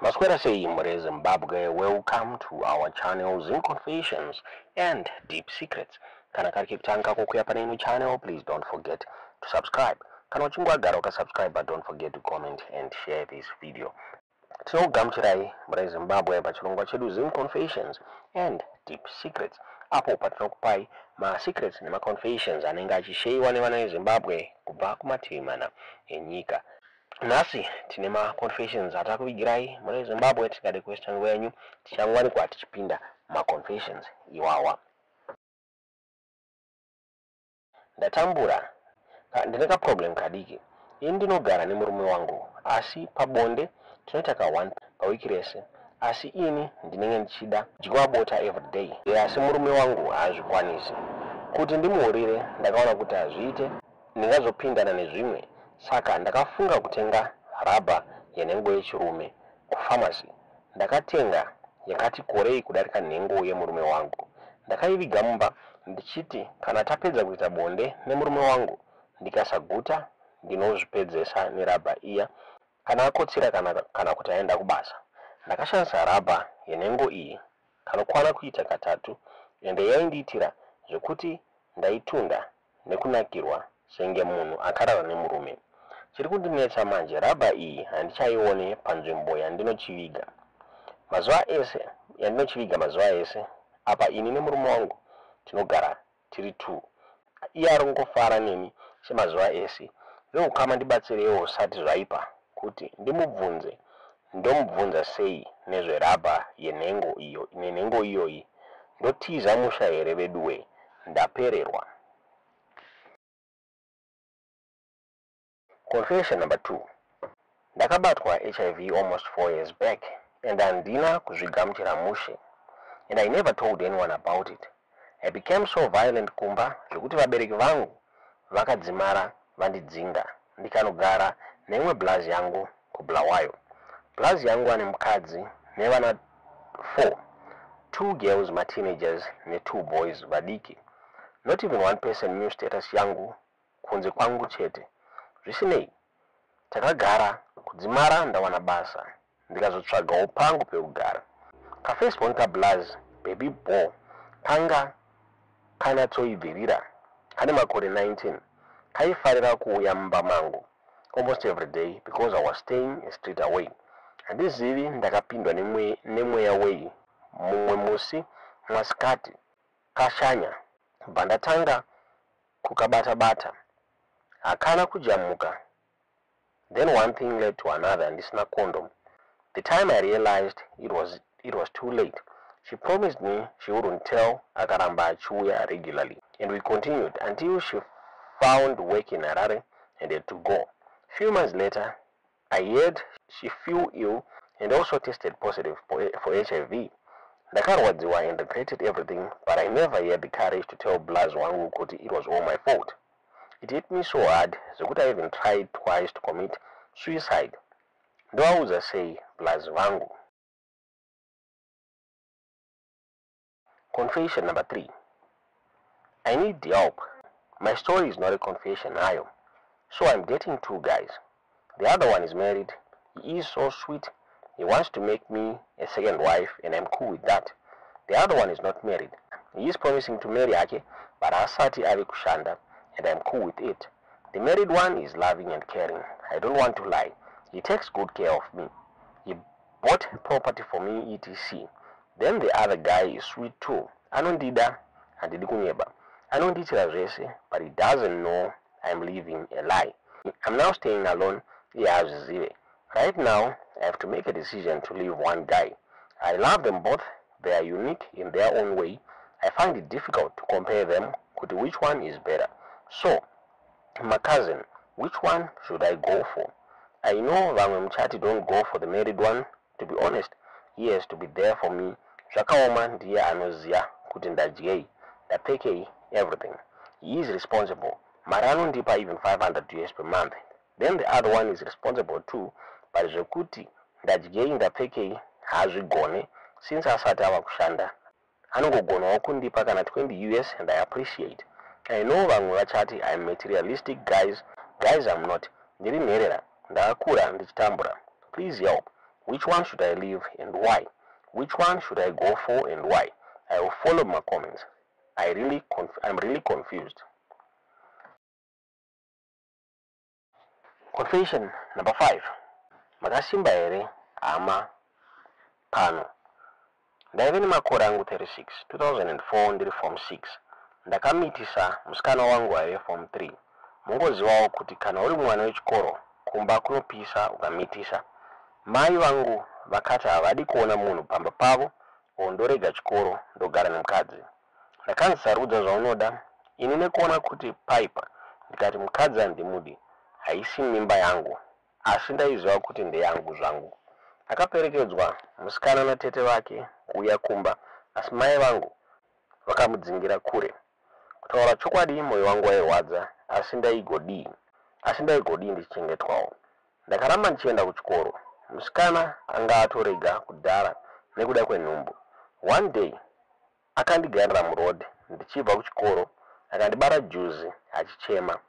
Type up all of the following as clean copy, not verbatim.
Maswera sei mhuri yeZimbabwe, welcome to our channel Zim Confessions and Deep Secrets. Kana kari kekutanga kokuya pane ino channel, please don't forget to subscribe. Kana uchinge wagara ukasubscribe, but don't forget to comment and share this video. Tinokugamuchirai mhuri yeZimbabwe pachirongwa chedu Zim Confessions and Deep Secrets, apo patinokupai masecrets nemaconfessions anenge achisheyiwa nevana veZimbabwe kubva kumativi mana enyika. Nhasi tine ma confessions atakuvigirai mune Zimbabwe tingade kuwesta nguva yenyu tichangwanikwa tichipinda ma confessions iwawa. Ndatambura ndine ka problem kadiki ini ndinogara nemurume wangu asi pabonde tinoita ka one pawiki rese asi ini ndinenge ndichida kudyiwa bota everyday asi murume wangu haazvikwanisi. Kuti ndimuhurire ndakaona kuti hazviite Ndingazopindana nezvimwe saka ndakafunga kutenga rubber yenhengo yechirume kupharmacy. Ndakatenga yakati korei kudarika nhengo yemurume wangu. Ndakaiviga mumba ndichiti kana tapedza kuita bonde nemurume wangu ndikasaguta ndinozvipedzesa nerubber iya kana akotsira kana kana kuti aenda kubasa. Ndakashandisa rubber yenhengo iyi kanokwana kuita katatu ende yaindiitira zvekuti ndaitunda nekunakirwa senge munhu akarara nemurume. Chiri kundinetsa manje rubber iyi handichaione panzvimbo yandinochiviga mazuva ese yandinochiviga mazuva ese apa ini nemurume wangu tinogara tiri two iye ari kungofara neni semazuva ese. Vehukama ndibatsireiwo zvisati zvaipa kuti ndimubvunze ndomubvunza sei nezverubber yenhengo iyo nenhengo iyoyi ndotiza musha here veduwee ndapererwa. Confession number 2 Ndakabatwa hiv almost 4 years back and handina kuzvigamuchira mushe and I never told anyone about it. I became so violent kumba zvekuti vabereki vangu vakadzimara vandidzinga ndikanogara neimwe blaz yangu kuBulawayo. Blaz yangu ane mukadzi nevana 4, two girls mateenagers netwo boys vadiki. Not even one person knew status yangu kunze kwangu chete. Zvisinei, takagara kudzimara ndawana basa ndikazotsvagawo pangu pekugara. Kafirstborn kablaz, baby bho, kanga kanatsoibvirira kane makore 19 kaifarira kuuya mumba mangu almost everyday because I was staying a street away. Handizivi ndakapindwa nemweya wei mumwe musi masikati kashanya bvandatanga kukabata bata. Hakana kujamuka then one thing led to another ndisina condom. The time I realized it was, it was too late. She promised me she wouldn't tell akaramba achiuya regularly and we continued until she found work in Harare and had to go. Few months later I heard she feel ill and also tested positive for, for HIV. Ndakarwadziwa and regretted everything but I never had the courage to tell Blaz wangu kuti it was all my fault. It hit me so hard zvekuti I even tried twice to commit suicide. Ndovaudza sei blaz vangu? Confession number 3. I need help. My story is not a confession hayo. So I'm dating two guys. The other one is married. He is so sweet. He wants to make me a second wife and I'm cool with that. The other one is not married. He is promising to marry hake but asati ave kushanda and I'm cool with it. The married one is loving and caring. I don't want to lie. He takes good care of me. He bought property for me etc. Then the other guy is sweet too. Anondida, handidi kunyeba. Anondiitira zvese but he doesn't know I'm living a lie. I'm now staying alone iye haazvizive. Right now I have to make a decision to leave one guy. I love them both, they are unique in their own way. I find it difficult to compare them kuti which one is better. So my cousin, which one should I go for? I know vamwe muchati don't go for the married one. To be honest, he has to be there for me. Zvakaoma ndiye anoziya kuti ndadyei, ndapfekei, everything. He is responsible. Mari anondipa even 500 us per month. Then the other one is responsible too but zvekuti ndadyei ndapfekei haazvigone since asati ava kushanda. Anongogonawo kundipa kana 20 us and I appreciate. I know vamwe vachati I'm materialistic guys, guys I'm not. Ndiri nherera, ndakakura ndichitambura. Please help. Which one should I leave and why? Which one should I go for and why? I will follow my comments. I'm really confused. Confession number 5. Makasimba here hama pano? Ndaive nemakore angu 36, 2004, ndiri form 6. Ndakamitisa musikana wangu aive form 3. Mungozivawo kuti kana uri mwana wechikoro kumba kunopisa ukamitisa. Mai vangu vakati havadi kuona munhu pamba pavo or ndorega chikoro ndogara nemukadzi. Ndakanzi sarudza zvaunoda. Ini nekuona kuti paipa ndikati mukadzi handimudi, haisi mimba yangu, asi ndaiziva kuti ndeyangu zvangu. Akaperekedzwa musikana natete vake kuuya kumba, asi mai vangu vakamudzingira kure. Kutaura chokwadi moyo wangu wairwadza, asi ndaigodii? Asi ndaigodii ndichichengetwawo? Ndakaramba ndichienda kuchikoro. Musikana anga atorega kudhara nekuda kwenhumbu. One day akandigarira muroad ndichibva kuchikoro, akandibara juzi achichema.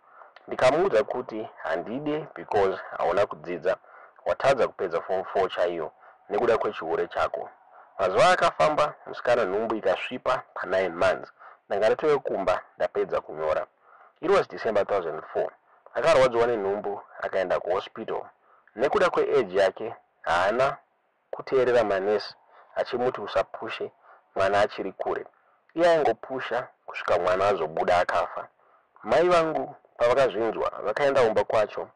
Ndikamuudza kuti handide because hauna kudzidza, watadza kupedza form 4 chaiyo nekuda kwechihure chako. Mazuva akafamba, musikana nhumbu ikasvipa pa9 months. Ndanga ndatove kumba ndapedza kunyora. It was December 2004. Akarwadziwa nenhumbu akaenda kuhospital. Nekuda kweage yake haana kuteerera manesi achimuti usapushe, mwana achiri kure. Iye aingopusha kusvika mwana azobuda akafa. Mai vangu pavakazvinzwa vakaenda kumba kwacho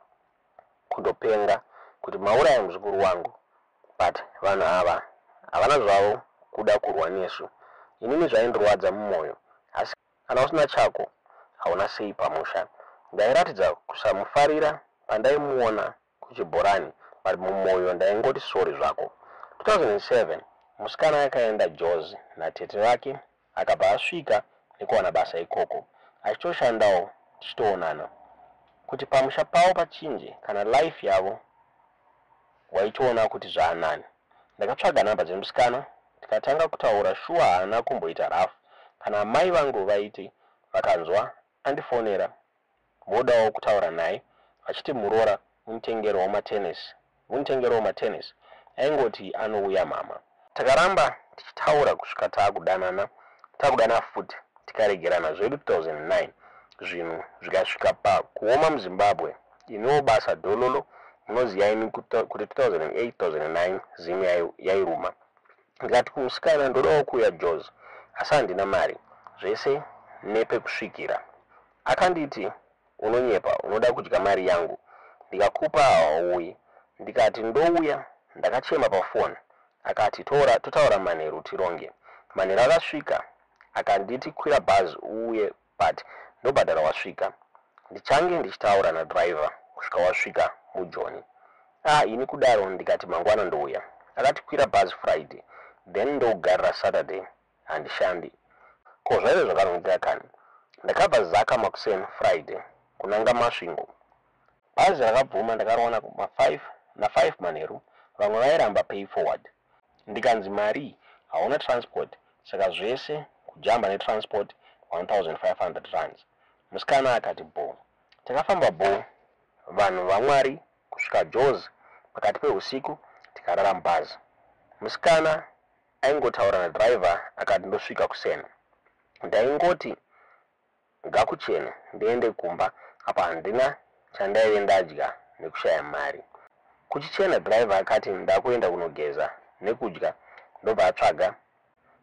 kundopenga kuti mauraya muzukuru wangu, but vanhu ava havana zvavo kuda kurwa nesu. Inini zvaindirwadza mumwoyo, asi kana usina chako hauna sei pamusha. Ndairatidza kusamufarira pandaimuona kuchibhorani, but mumwoyo ndaingoti sorry zvako. 2007 musikana akaenda Jozi natete vake, akabva asvika nekuwana basa ikoko achitoshandawo, tichitoonana. Kuti pamusha pavo pachinje kana life yavo waitoona kuti zvaanani. Ndakatsvaga nhamba dzemusikana tikatanga kutaura. Shuwa haana kumboita rafu. Kana amai vangu vaiti vakanzwa andifonera vodawo kutaura naye vachiti muroora unitengerewo matennis, unitengerewo matennis, aingoti anouya mama. Takaramba tichitaura kusvika taakudanana, takudana futi, tikaregerana zvedu 2009. Zvinhu zvikasvika pakuoma muZimbabwe, iniwo basa dhololo. Munoziva imi kuti 2008 2009 Zim yairuma. Ndikati kumusikana ndodawo kuuya Jos asi handina mari zvese nepekusvikira. Akanditi unonyepa, unoda kudya mari yangu, ndikakupa hauuyi. Ndikati ndouya. Ndakachema pafoni. Akati totaura manheru tironge. Manheru akasvika akanditi kwira bhazi uuye, but ndobhadhara wasvika. Ndichange ndichitaura nadriver kusvika wasvika muJoni. Ah, ini kudaro ndikati mangwana ndouya. Akati kwira bhazi Friday, then ndokugarira Saturday, handishandi. Ko zvaive zvakarongeka kani. Ndakabva Zaka makuseni Friday kunanga Masvingo. Bhazi rakabvuma, ndakarowana ma5 na5 manheru. Vamwe vairamba pay forward, ndikanzi mari hauna, transport, saka zvese kujamba netransport 1500 rands. Musikana akati bho. Takafamba bho, vanhu vaMwari, kusvika Jos pakati peusiku, tikarara mubhazi. Musikana aingotaura nadriver, akati ndosvika kusena. Ndaingoti ngakuchene ndiende kumba, apa handina chandaive ndadya nekushaya mari. Kuchichena driver akati ndakuenda kunogeza nekudya, ndobva atsvaga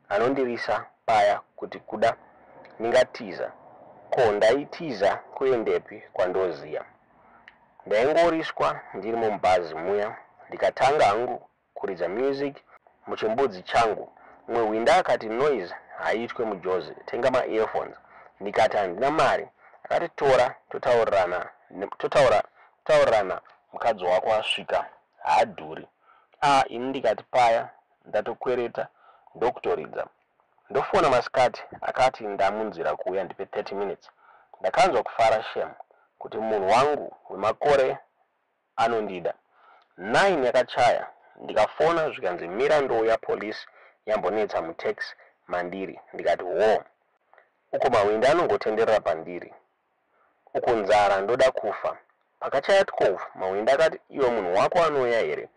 anondirisa paya kuti kuda ndingatiza. Ko ndaitiza kuendepi kwandoziya? Ndaingoriswa ndirimo mubhazi muya. Ndikatanga hangu kuridza music muchimbudzi changu. Mumwe hwinda akati noise haiitwe muJozi, tenga maearphones. Ndikati handina mari. Akati tora totaurirana, totaurirana mukadzi wako asvika, haadhuri. A, ini ndikati paya ndatokwereta, ndokutoridza. Ndofona masikati, akati ndamunzira kuuya, ndipe 30 minutes. Ndakanzwa kufara shem kuti munhu wangu wemakore anondida. 9 yakachaya ndikafona, zvikanzi mira ndouya, polisi yambonetsa mutaxi mandiri. Ndikati ho, uko mahwindi anongotenderera pandiri uku, nzara, ndoda kufa. Pakachaya 12 mahwindi akati iwe, munhu wako anouya here?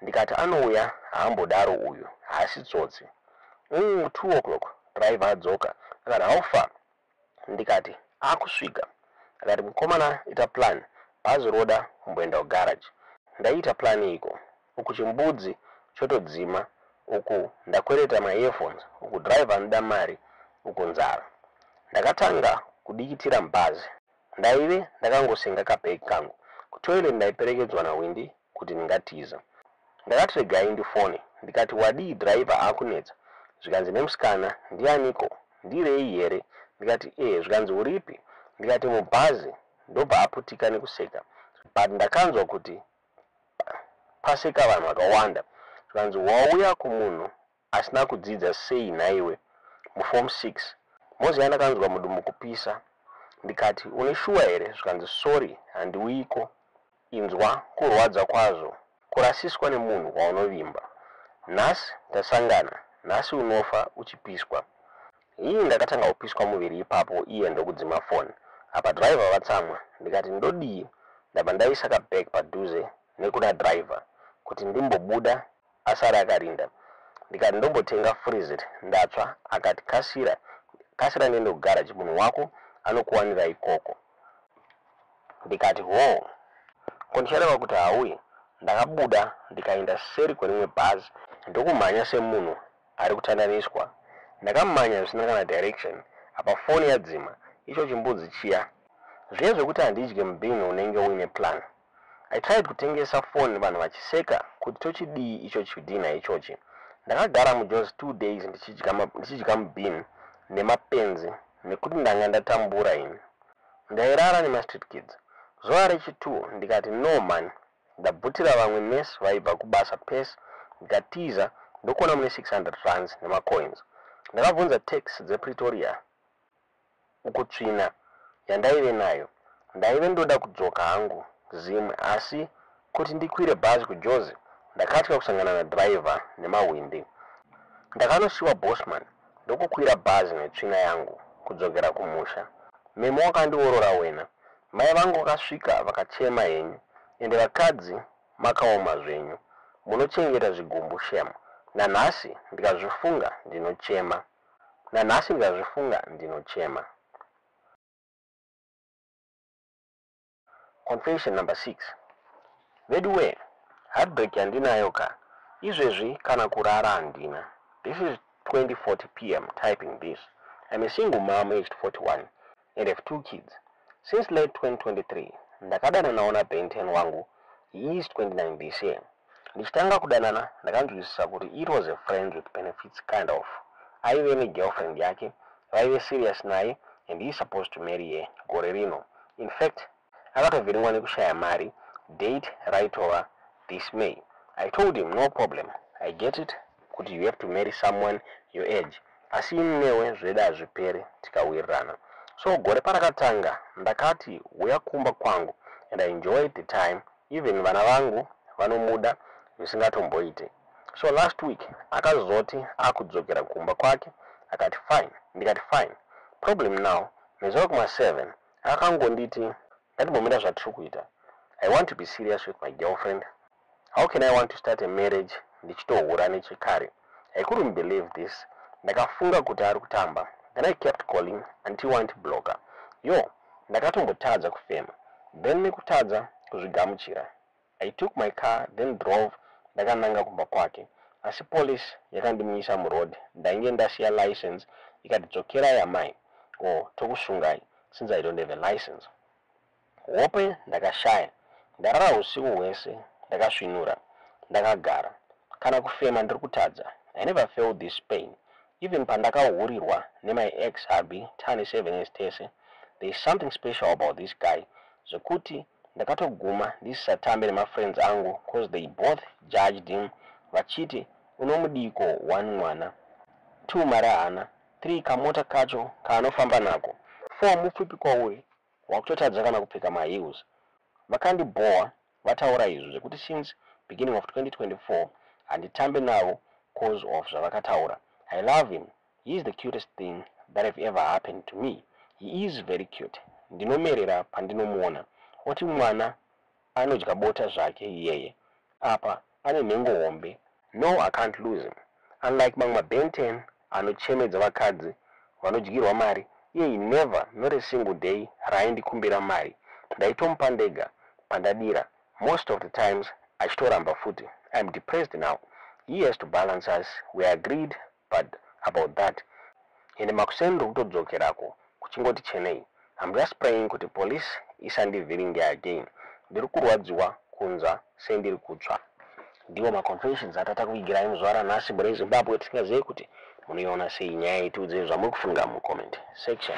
Ndikati anouya haambodaro uyu haasi tsotsi. Umm 2 o'clock driver adzoka akati, "How far?" Ndikati akusvika. Akati, "Mukomana, ita plan, bhazi roda kumboenda kugarage." Ndaiita plan iko uku chimbudzi chotodzima, uku ndakwereta maearphones, uku driver anoda mari, uku nzara. Ndakatanga kudikitira mubhazi. Ndaive ndakangosenga kabhegi kangu. Kutoilet ndaiperekedzwa nawindi kuti ndingatiza. Ndakati regai ndifone. Ndikati, "Wadii, driver akunetsa." Zvikanzi nemusikana, "Ndianiko, ndirei here?" Ndikati, "E." Zvikanzi, "Uripi?" Ndikati, "Mubhazi." Ndobva aputika nekuseka, but ndakanzwa kuti paseka vanhu vakawanda. Zvikanzi, "Wauya kumunhu asina kudzidza sei nhaiwe, muform 6?" Moziya ndakanzwa mudumbu kupisa. Ndikati, "Une shuwa here?" Zvikanzi, "Sorry, handiuyiko." Inzwa kurwadza kwazvo kurasiswa nemunhu waunovimba. Nhasi tasangana, nhasi unofa uchipiswa. Hii, ndakatanga kupiswa muviri ipapo. Iye ndokudzima foni. Apa driver vatsamwa. Ndikati ndodii? Ndabva ndaisa kabag padhuze nekuna driver kuti ndimbobuda asari akarinda. Ndikati ndombotenga freezit, ndatsva. Akati, "Kasira, kasira, ndiende kugarage, munhu wako anokuwanira ikoko." Ndikati, "Ho, ko ndichareva kuti hauyi?" Ndakabuda ndikaenda seri kwerimwe bhazi ndokumhanya semunhu ari kutandaniswa. Ndakamhanya zvisina kana direction. Apa foni yadzima, icho chimbudzi chiya zviye zvekuti handidye mubhini unenge uine plan. I tried kutengesa foni, vanhu vachiseka kuti tochidii icho chidhina ichochi. Ndakagara muJozi 2 days ndichidya mubhini nemapenzi nekuti ndanga ndatambura ini. Ndairara nemastreet kids. Zuva rechi2 ndikati, "No man." Ndabvutira vamwe nesi vaibva kubasa pesi, ndikatiza ndokuona mune 600 rands nemacoins. Ndakabvunza taxi dzePretoria uku tsvina yandaive nayo. Ndaive ndoda kudzoka hangu zimwe, asi kuti ndikwire bhazi kuJozi ndakatya kusangana nadhiraivha nemahwindi. Ndakanosiwa Bosman ndokukwira bhazi netsvina yangu kudzokera kumusha. Memo wakandiorora wena. Mai vangu vakasvika vakachema henyu. Ende vakadzi makaoma zvenyu, munochengeta zvigumbu, shem. Nanhasi ndikazvifunga ndinochema, nanhasi ndikazvifunga ndinochema. Confession number 6. Veduwe, heartbreak yandinayo ka izvezvi, kana kurara handina. This is 20:40 p.m. typing this. I'm a single mom aged 41 and have two kids. Since late 2023 ndakadananawo naBenten wangu. He is 29 this year. Ndichitanga kudanana ndakanzwisisa kuti it was a friends with benefits kind of. Aive negirlfriend yake vaive serious naye and he is supposed to marry her gore rino. In fact, akatovhiringwa nekushaya mari, date raitova this May. I told him, "No problem, I get it kuti you have to marry someone your age, asi ini newe zveda hazvipere tikawirirana." So gore parakatanga ndakati uya kumba kwangu and I enjoyed the time. Even vana vangu vanomuda zvisingatomboite. So last week akazoti akudzokera kumba kwake. Akati fine, ndikati fine. Problem now, mazuva kuma7 akangonditi, "Ngatimbomira zvatiri kuita. I want to be serious with my girlfriend. How can I want to start a marriage ndichitohura nechekare?" I couldn't believe this. Ndakafunga kuti ari kutamba. Then I kept calling until andiblocka. Yo, ndakatombotadza kufema then nekutadza kuzvigamuchira. I took my car, then drove ndakananga kumba kwake, asi police yakandimisa muroad. Ndainge ndasiya license. Ikati, "Dzokerai amai or tokusungai." Since I don't have a license, hope ndakashaya. Ndarara usiku hwese ndakasvinura, ndakagara, kana kufema ndiri kutadza. I never felt this pain even pandakahurirwa nemy ex hubby tane 7 years tese. There is something special about this guy zvekuti ndakatoguma ndisisatambe nemafriends angu cause they both judged him vachiti, "Unomudiko? One mwana, two mari haana, three kamota kacho kaanofamba nako, four mupfupi kwauri, wakutotadza kana kupfeka maheels." Vakandibhowa vataura izvo zvekuti since beginning of 2024 handitambe navo cause of zvavakataura. I love him. He is the cutest thing that have ever happened to me. He is very cute. Ndinomerera pandinomuona. Oti mwana anodya bota zvake iyeye, apa Ane nhengo hombe. No I can't lose him. Unlike mamwe maBen Ten anochemedza vakadzi vanodyirwa mari, iye he never, not a single day raaindikumbira mari. Ndaitomupa ndega pandadira most of the times achitoramba futi. I'm depressed now. He has to balance us, we agreed but about that. Ende makuseni ndiri kutodzokerako kuchingoti chenei. I'm just praying kuti police isandivhiringe again. Ndiri kurwadziwa kunzwa sendiri kutsva. Ndiwo maconfessions atatakuvigirai muzuva ranhasi mhuri yeZimbabwe tisingazive kuti munoiona sei nyaya iyi tiudzei zvamuri kufunga mucomment section.